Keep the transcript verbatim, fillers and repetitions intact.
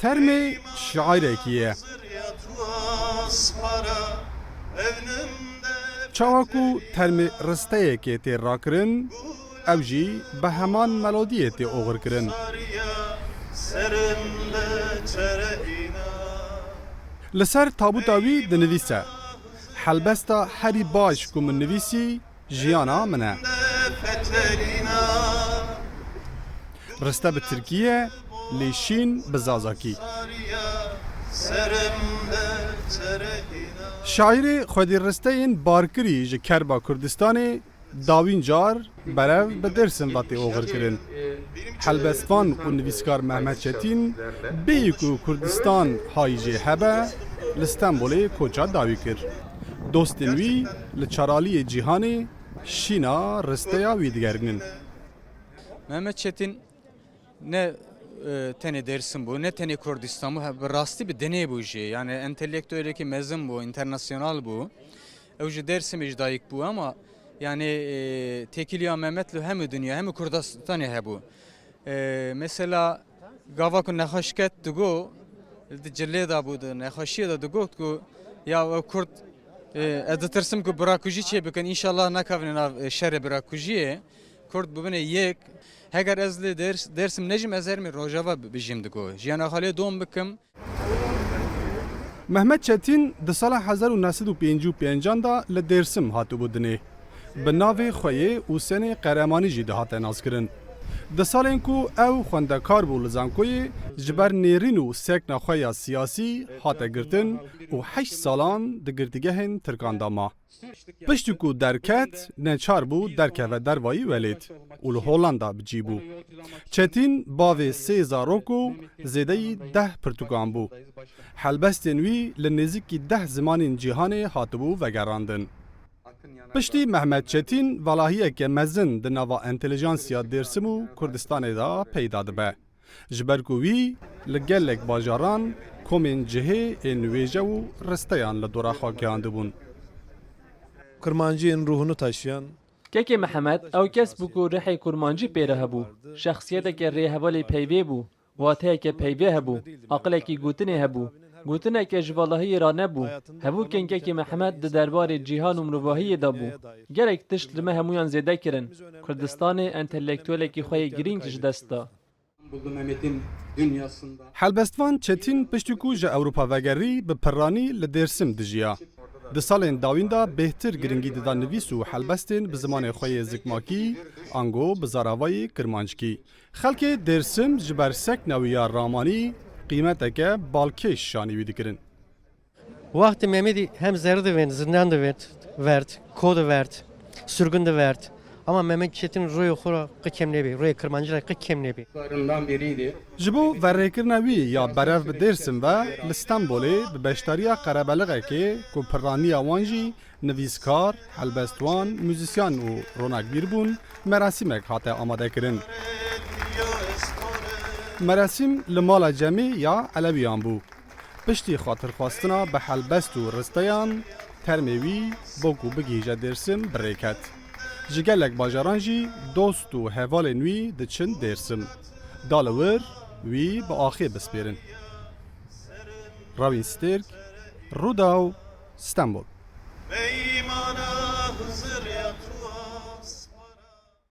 Termê şairekî ye. Çawa ku termê risteyekê tê rakirin, ew jî bi heman melodiyê tê oxirkirin. Li ser tabûta wî dinivîse, "Helbesta herî baş ku min nivîsî, jiyana min e." Riste bi tirkî ye, lê şîn bi zazakî. Şaîrê xwedî risteyên barkirî ji Kerba Kurdistanê dawîn car berev bi Dêrsim ve tê oxirkirin. Helbestvan û nivîskar Mehmet Çetîn, bêyî ku Kurdistan hay jê hebe, li Stenbolê koça dawî kir. Dostên wî li çaraliyê cîhanê şîna risteya wî digerînin. Mehmet Çetin ne, e, tenê Dêrsim bû, ne tenê Kurdistan bû, he, bi rastî bi dinê bû jî. Yani entelektüelekî mezin bû, internasyonal bû. Ew ji Dêrsimê ji dayik bû ama yani, e, têkiliya Mehmet li hemû dinya, hemû Kurdistanê hebû. E, mesela gava ku nexweş ket digo, di cilê de bû, di nexweşiyê de digot ku ya ew Kurd, e, ez ditirsim ku birakujî çê bikin, înşallah nakevine nav, e, şerê birakujiyê. Kurd bibine yek. Heger ez li Dêrs-, Dêrsim nejim, ez hermî Rojava bi-, bijîm digo. Jiyana xwe lê dom bikim. Mehmet Çetîn di sala hezar û neh sed û pêncî û pêncan de li Dêrsim hatibû dinê. Bi navê xwe yê Ûsenê Qeremanî jî dihate naskirin. Di salên ku ew xwendekar bû li zankoyê, ji ber nêrîn û sekna xwe ya siyasî hate girtin û heşt salan di girtîgehên Tirkan de ma. Piştî ku derket, neçar bû derkeve dervayî welêt û li Hollanda bi cî bû. Çetîn bavê sê zarok û zêdeyî deh pirtûkan bû. Helbestên wî li nêzîkî deh zimanên cîhanê hatibû vegerandin. Piştî Mehmet Çetîn valahiyeke mezin di nava entelijansiya Dêrsim û Kurdistanê de peyda dibe. Ji ber ku wî li gelek bajaran komên cihê ên wêje û risteyan li dora xwe gihandibûn. Kurmancî in ruhunu taşıyan. Kekê Mihemed ew kes bû ku rihê kurmancî pê re hebû. Şexsiyeteke rêhevalê peyvê bû. Wateyeke peyvê hebû. Aqilekî gotinê hebû. Gotineke ji valahiyê re nebû. Hevokên Kekê Mihemed di derbarê cîhan û mirovahiyê de bû. Gelek tişt li me hemûyan zêde kirin. Kurdistanê entelektuelekî xwe yê girîng ji dest da. Helbestvan Çetîn piştî ku ji Ewropa vegerî, bi piranî li Dêrsim dijiya. Di salên dawîn de bêhtir girîngî dida nivîs û helbestên bi zimanê xwe yê zikmakî, ango bi zaravayê kirmanckî. Xelkê Dêrsim ji ber sekna wî ya ramanî qîmeteke balkêş şanî wî dikirin. Wextê Memedî hem zerî divên, zindan divên, vert, ko divert, sürgün divert. Ama Mehmet Çetin royê xwe re qe kêm nebî, royê Kirmancî re qe kêm nebî. Ji bo verêkirina wî ya berev bi Dêrsim ve li Stenbolê bi beşdariya qerebelixekê ku piraniya wan jî nivîskar, helbestwan, muzîsyan û ronakbîr bûn, merasîmek hate amadekirin. Merasîm li mala Cemê ya Elewiyan bû. Piştî xatirxwastina bi helbest û risteyan, termê wî bo ku bigihîje Dêrsim bi rê ket. Ji gelek bajaran jî dost û hevalên wî diçin Dêrsim. Da li wir wî bi axê bispêrin. Rawîn Stêrk, Rûdaw, Stenbol.